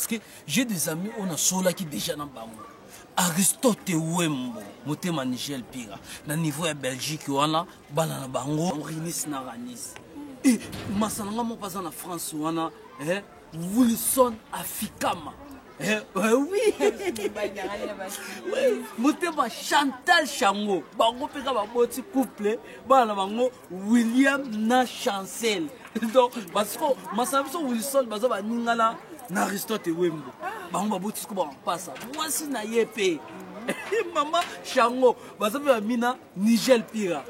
Parce que j'ai des amis oyo nasololaki déjà na bango. Aristote Wembo, motema Nigel Pira, na niveau ya Belgique wana, bana na bango, Rinis na Ranis. Et masana nga moko aza na France wana, eh, Wilson Afikama. Eh, eh, oui. oui. Motema Chantal Chango, bango mpe ka baboti couple, bana na bango William na Chancel. Donc, parce que masana biso Wilson baza baninga na na Aristote Wembo. Bango baboti siko bampasa. Mwasi na ye mpe. Mama Chango, baza mpe bamina Nigel Pira.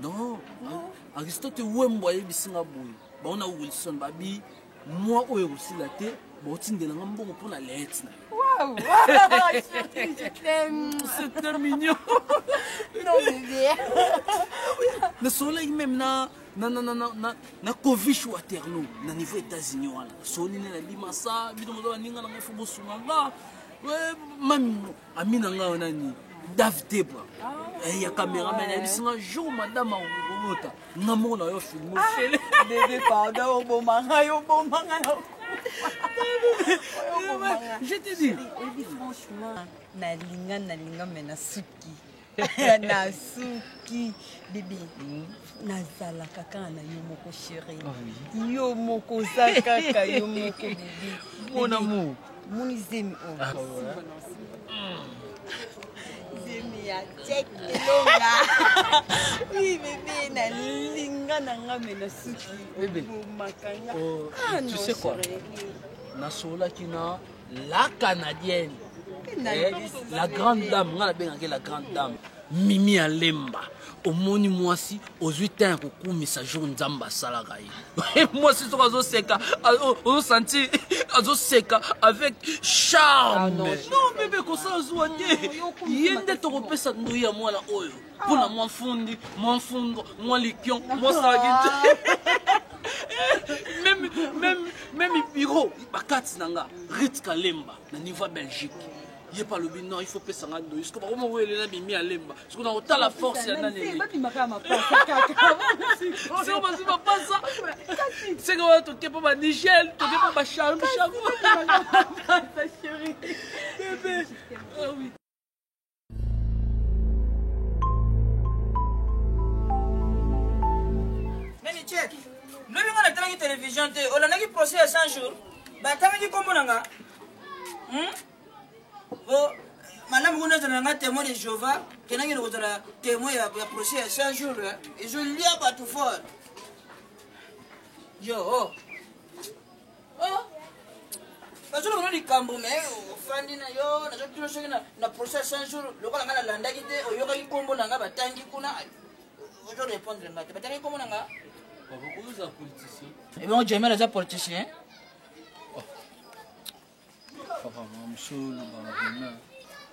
Non, Aristote Wembo ayebisi nga boye. Bango na Wilson babi mwa oyo ekosila te botindela nga mbongo mpo na lete na yo. Je t'aime. C'était mignon. Non, bébé. Nasololaki meme na na na na na na na Covish Waterloo na niveau États-Unis wana. Soni na limasa bino boza baninga na ngai fo bosunga nga. Mami ami na ngai wana ni Dave Debra. Eh, ya cameraman ayebisi nga jour madame akobota nga moko na yo filme ofele. Bébé pardon oboma ngai oboma ngai. Je te dis. Oyebi franchement nalinga nalinga me nasuki nasuki bebe nazalaka kaka na yo moko chéri yo moko oza kaka yo moko bebe mon amour moni zemi oyo zemi ya cek elonga oui bebe nalinga na nga me nasuki obomaka nga Oh, Ah, tu non, sais quoi? chéri. Nasololaki na la canadienne eh, la grande dame nga nabengaki la grande dame Mimi Alemba. Omoni mwasi ozwi temps ya kokumisa jour Nzambe asalaka ye. Mwasi soki azoseka, ozosentir azoseka avec charme. Ah, non, non bebe kosala zuwa te. Ye nde tokopesa ndoyi ya mwana oyo mpona mwa mfundi, mwa mfundo, mwa likion, mwa salaki te. Même même même bureau bakati na nga Rit Kalemba na niveau ya Belgique. Ye pa alobi non, il faut pesa nga ndoyi. Siko bakoma koyelela Mimi Alemba. Siko na kotala force ya nani eleki. Babimaka mapasa kaka. Siko bazwi mapasa. Siko wana toke mpo ba Nigel, toke mpo ba Charme, Charme. Chérie. Bébé. Ah oui. Nani check? Lobi nga natalaki télévision te, olandaki procès ya 100 jours, batangaki nkombo na nga. Oh, malamu kuna ezala na nga témoin de Jéhovah, kenaki na kozala témoin ya, ya procès ya 100 jours, ezolia bato fort. Yo, oh. Oh. Bazoloba no likambo me ofandi na yo nazotuna soki na, na procès ya 100 jours lokola nga nalandaki te oyokaki nkombo na nga batangi kuna ozo répondre nga te batangi nkombo na nga. Papa, oza politicien. Ebongo Jamel aza politicien? Papa, mosusu olobaka vraiment.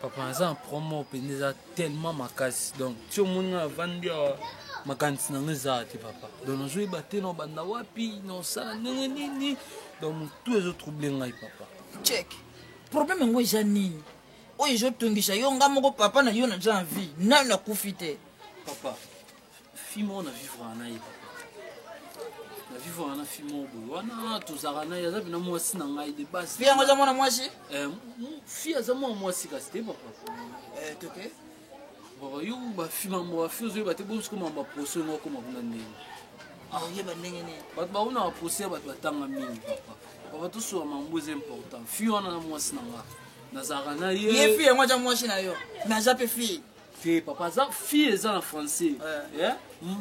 Papa, aza na promo mpenza eza tellement makasi. Donc, ti omoni nga navandi awa, makanisi na nga eza te papa. Donc, nazoyeba te na obanda wapi, na osala ndenge nini. Donc, motu ezotrouble ngai papa. Check. Problème yango eza nini? Oyo ezotungisa yo nga moko papa na yo naza en vie, nanu nakufi te. Papa, fille moko na vivre na ye papa. Na vivre na fille moko boye wana tozalaka na ye aza mpena mwasi na ngai de base. Fille yango aza mwana mwasi? Fille aza mwana mwasi kasi te papa. Toke. Papa, yo ba fille mambo ba fille ozoyeba te bonso koma ba procès ngo akoma kuna ndenge. Oyeba ndenge nini? Bato bauna ba procès ya bato batanga mingi papa. Papa tosola mambo eza important. Fille wana na mwasi na nga. Nazalaka na ye. Ye fille yango aza mwasi na yo, mais aza pe fille. Te papa, aza fille eza na français.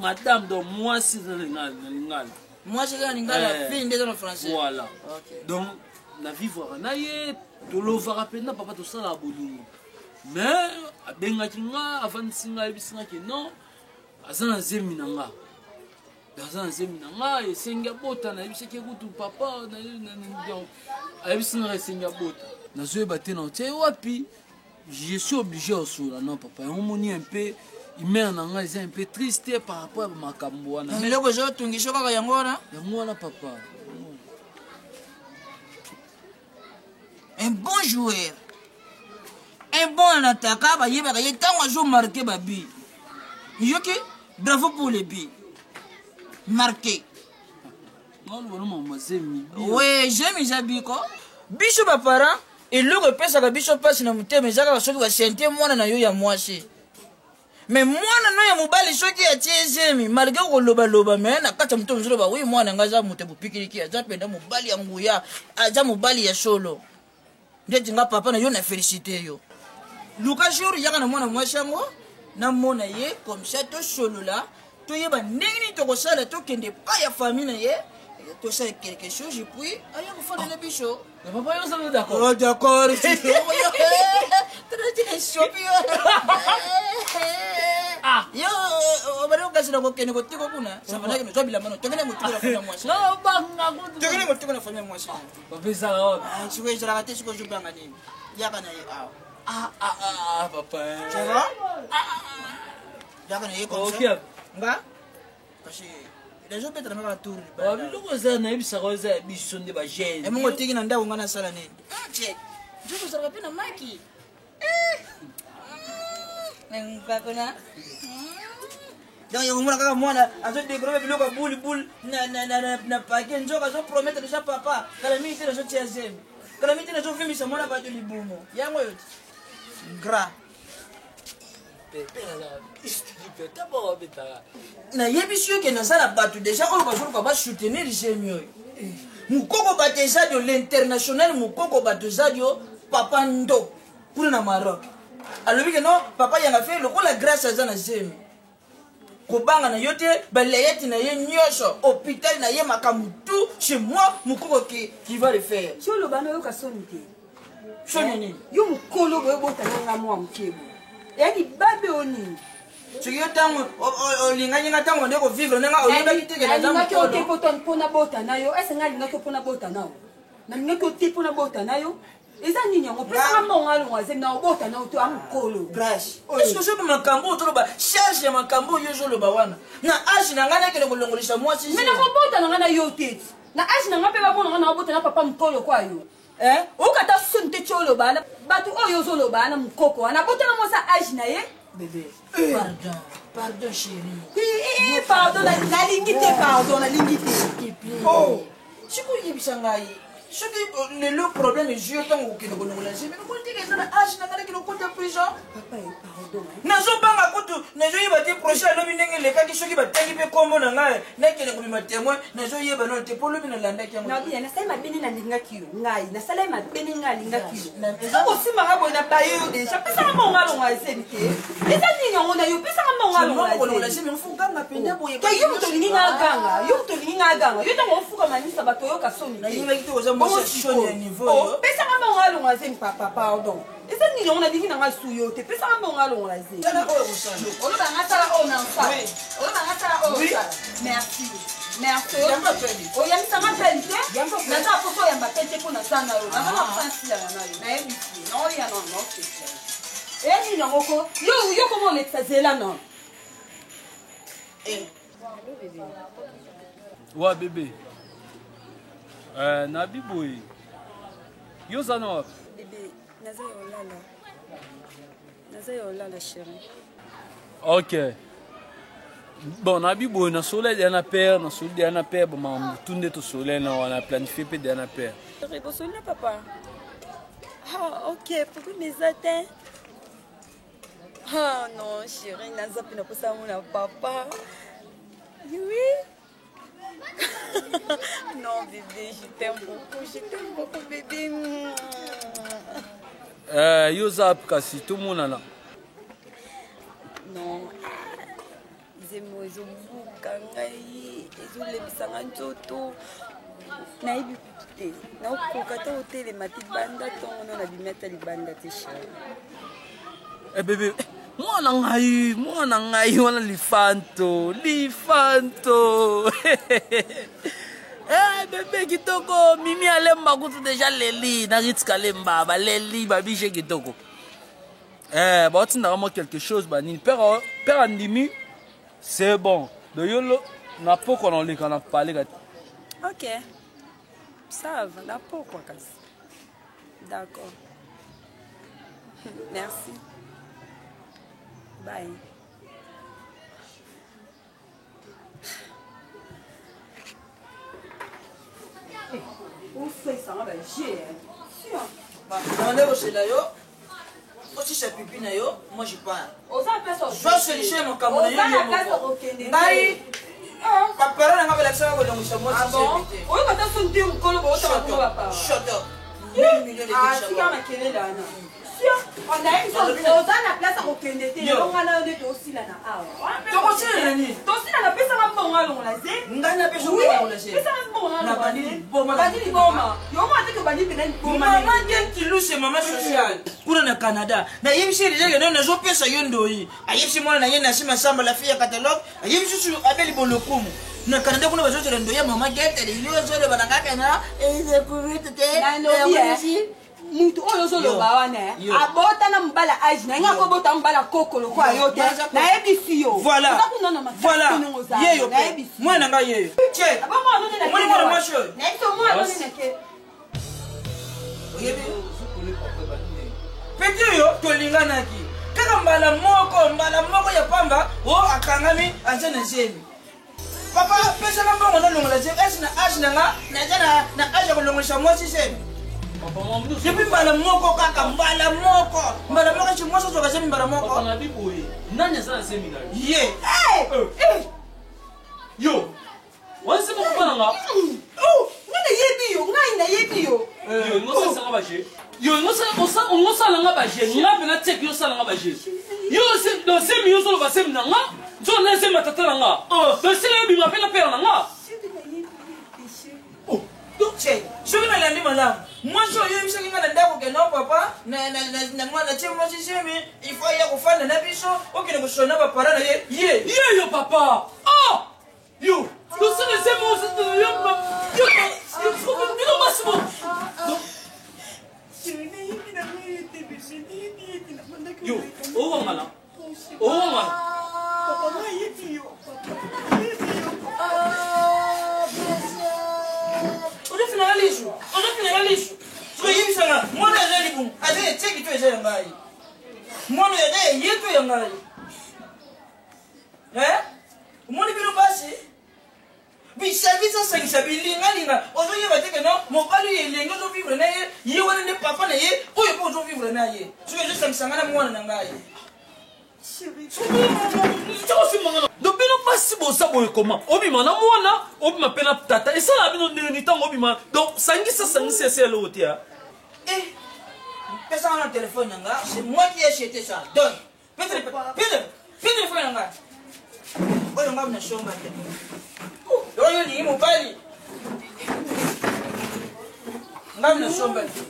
Madame donc mwasi eza na lingala, na lingala. Mwasi eza na lingala, fille nde eza na français. Voilà. Donc na vivre na ye, tolovaka mpenza papa, tosalaka bolingo. Mais abengaki nga, avandisi nga, ayebisi nga ke non, aza na zemi na nga. Aza na zemi na nga, esengi abota, nayebisaki ye kutu papa, donc ayebisi nga esengi abota. Nazoyeba te na otia ye wapi. Je suis obligé osola non papa. Yango moni un peu humeur na nga eza un peu triste par rapport ya makambo wana. Mais eloko ezotungisa kaka yango wana? Yango wana papa. Un bon joueur, un bon attaquant, bayebaka ye ntango azo marquer ba but. Yoki, bravo pour les buts marqués. Naloba no makambo ya zemi. We zemi eza biko. Biso ba parents eloko epesaka biso mpasi na motema eza kaka soki basente mwana na yo ya mwasi. Mais mwana no ya mobali soki atie zemi malgre kolobaloba me na kati ya motema ozoloba wi mwana ngai aza moto ya bopikiliki aza mpenza mobali ya nguya aza mobali ya solo. Ndeti nga papa na yo na felicite yo. Luka jour yaka na mwana mwasi yango namona ye comme ça tosolola toyeba ndenge nini tokosala tokende pa ya famille na ye tosala quelque chose et puis aya kofanda na biso. Mais papa yo ozali d'accord? Oh, d'accord. Esopi yo. Ah. Yo obali okasi na kokende kotiko kuna. Savanaki nozwa bilamba no tokende motiko na famille ya mwasi. Nabanga kutu. Tokende motiko na famille ya mwasi. Papa ezalaka wapi? Ah, sikoyo ezalaka te sikoyo ozobanga nini yaka na ye awa Ah, ah, ah, papa. Ça va? Yaka na ye comme Ok. ça nga kasi nazobetela nga kaka tour Ba biloko eza nayebisaka oyo eza ya biso nde ba jeune. emongo otiki na ndako nga nasala nini Ah, check nzoto ozalaka mpe na maki ngakona donc yango kaka mwana azodekore biloko ya bulibuli na pake nzoka azopromettre deja papa kala mingi te nazotia zemi kala mingi te nazovimbisa mwana bato libumu yango oyo gra nayebisi yo ke naza na bato deja oyo bazoluka basoutenir zemi oyo mokoko bato eza dio l'international mokoko bato eza dio papa ndo kuna na maroc alobi ke non papa yanga fe lokola grâce aza na zemi kobanga na yo te baleyeti na ye nyonso hôpital na ye makambo tout chez moi mokoko qui va le faire. Ti oloba na oyoka soni te. Soni nini? Yo mokolo boye obota na nga mwa moke boye. Eya libabe o nini? Soki yo ntango olingaki nga ntango nde kovivre ndenge oyebaki te ke naza Nalingaki yo te mokolo. mpo nabota na yo. Ese nga alingaki yo mpo nabota na yo? Nalingaki yo te mpo nabota na yo. Eza nini yango? Pesanga mbongo alongwa zemi na obota na yo to ya mokolo. Grace, est-ce que ozoyebi makambo oyo ozoloba charge ya makambo oyo ozoloba wana na age na ngai nakende kolongolisa mwasi Me nakobota na ngai na yo te. Na age na ngai mpe babona ngai na obota na papa mokolo kwa yo. Eh? Oyoka ata soni te ti oloba wana. Bato oyo ozoloba wana mokoko wana abota na mwasi ya age na ye. Bébé, pardon, pardon chérie. Eh, pardon, nalingi te, pardon, nalingi te. Oh, sikoyo oyebisa ngai soki lelo problème ezwi yo ntango okokende kolongola zemi lokola teke eza na age na ngai nakende kokota prison. Papa, eh, pardon. Nazobanga kutu nazoyeba te procès alobi ndenge elekaki soki batangi mpe nkombo na ngai nakende kobima témoin nazoyeba nano te mpo lobi nalandaki yango. Nabi, nasali mabe nde nalingaki yo ngai nasali mabe nde ngai alingaki yo soki osimbaka boye na baye yo deja pesaka mbongo alongola zemi te eza nini yango na yo pesaka mbongo alongola kolongola zemi zemi ofukanga mpenza boye te yo moto olingi ngai aganga yo moto olingi ngai aganga yo ntango ofukama miso bato oyoka soni te Nayebaki te oza mwasi ya soni ya niveau oyo. pesaka mbongo alongola zemi papa pardon eza nini yango nalingi na ngai su yo te pesaka mbongo alongola zemi Tala oyo kosala. oloba nga sala oyo na nsala Oui. oloba nga sala oyo Oui. osala merci merci Yamba pele. oyambisanga pele te Yamba pele. naza poso oyamba pele te mpo naza na yo naza na posa nsilana na yo nayebisi naoya na naosepela eya nini yango ko yo yo koma olekisa zela nano Eh. Wa bébé. Nabi boye. Yo oza na wapi? Bébé, naza ya olala. Naza ya olala chérie. Ok. Bon, nabi boye nasololi deya na père, nasololi deya na père, bamakambo tu nde tosololi na wana planifie mpe deya na père. Chérie, bosoli na papa. Ah, ok, problème eza te. Ah non, chérie, naza mpe na posa mona papa. Oui. Non, bébé, je t'aime beaucoup, je t'aime beaucoup, bébé. Yo oza wapi kasi tomonana? Non, zemo ezobuka ngai, ezolembisa ngai nzoto. Nayebi kutu te, nakokoka te kotelema te banda ntongo no nabimi ata libanda te chérie. Eh bébé, mwana ngai, mwana ngai wana lifanto, lifanto. Eh bébé kitoko, Mimi alemba kutu deja leli, na Ritz Kalemba, baleli babije kitoko. Eh, baotindaka mwa quelque chose banini. Père père andimi, c'est bon. Donc yo lo na poko na oleka na paleka. Ok, ça va, na pokwa kasi. D'accord. Merci. Bye. Ofesanga ba jeu. Sûr. Nabanda kosela yo osisa pipi na yo, moi je pars. Oza place Zwa solution ya makambo na yo Oza yo na place moko. okende. Ngai bapara na ngai balakisaka kolongisa mwasi Ah bon? zemi te. Oyo bata so nde mokolo bootaka Shut kuna up. bapara. Shut up. Mille millions de Ah, titres tika d'abord. makelele wana. Sûr, on a une oza na place ya kokende te. Yo. Elonga na yo nde tosilana awa. Tokosilana nini? Tosilana, pesanga mbongo alongola ze. Ngai napesa Oui, kolongola zemi. pesanga mbongo alongola Nabandi ze. liboma. Bandi liboma. Yo mwana te tobandi mpena liboma. Mama Gentiluse, mama sociale kuna na Canada, nayebisi deja ke non, nazopesa yo ndoi. Ayebisi mwana na ye na nsima samba, la fille ya catalogue. Ayebisi susu abeli bolokumu na Canada kuna, bazozela ndoi ya mama Gente. Yo ozoloba na kaka na ezekuvite te. Nalobi eh, mutu oyo ozoloba Yo. wana eh, Yo. abota na mobala age na ye, nga akobota mobala koko lokola yo te. Naza Nayebisi yo. Voilà. Oza kuna na makasi Voilà. ndenge oza. Yeyo mpe Nayebisi. mwana na ngai yeyo. Che. Abongo wana nde na Omoni ke mwana awa. mwasi oyo? Nayebisi yo, mwana nde na ke. Oyebi peti oyo tolinganaki kaka mbala moko, mbala moko ya pamba o akangami aza na zemi. Papa, pesaka mbongo nalongola zemi. Ese na age na nga naza na age ya kolongolisa mwasi zemi? Papa, mamu. Depuis mbala moko kaka, mbala moko, mbala moko, esi mwasi azwaka zemi mbala Papa, moko. nabi boye, nani aza na zemi na yo? Ye. Yo wansi moko na nga. Oh, ngai nayebi yo, ngai nayebi yo. Yo ngosalisanga baje, yo ngosala nga baje, nga mpe natiaki yo osala nga baje. Yo do zemi, yo ozoloba zemi na nga, nzo na zemi ya tata na nga, do sila yo bima mpe na pere na nga. Che, soki nalandi malamu, mwasi oyo oyebisaki nga na ndako ke non, papa na mwana tie mwasi zemi, il faut aya kofanda na biso, okende kosona bapara na ye, ye. Ye yo papa, ah, yo tosala zemi yo bino basi bo. Yo owangana, owangana. Ozofinaka lisu, ozofinaka lisu. Soki oyebisanga mwana aza libumu, aza etieki to eza ya ngai, mwana oyo aza ya ye to ya ngai? Eh? Omoni bino basi bisangisa sangisa bilingalinga, ozoyeba te ke non, mobali oyo elenge ozovivre na ye, ye wana nde papa na ye oyo mpe ozovivre na ye. Soki ezosangisa ngai na mwana na ngai. Donc bino basi boza boye, koma obima na mwana, obima mpe na tata, esalaka bino ndenge nini ntango obima? Donc sangisa sangisa, esi eloko te ya. Eh, pesanga na telefone na nga, c'est moi qui ai acheté ça. Donne. Pe telefone na nga oyo nga na somba te. Oyo olingi mobali, nga na somba te.